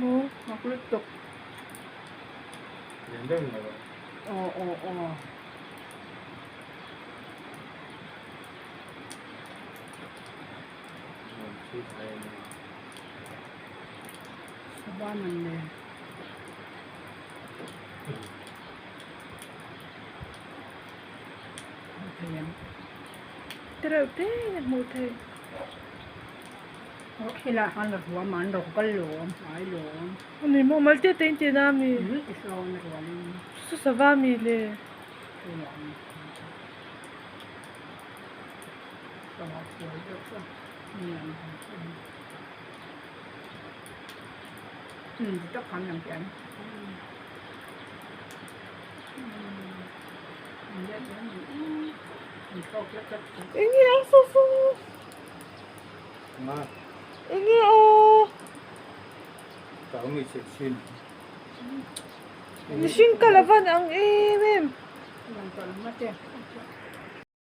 Maw? Tereuh te a hmuh theih. Ani maw mal te te in tih na ami? Chu sava ami le? Enge a saw saw enge aw mihring kal a van ang em em.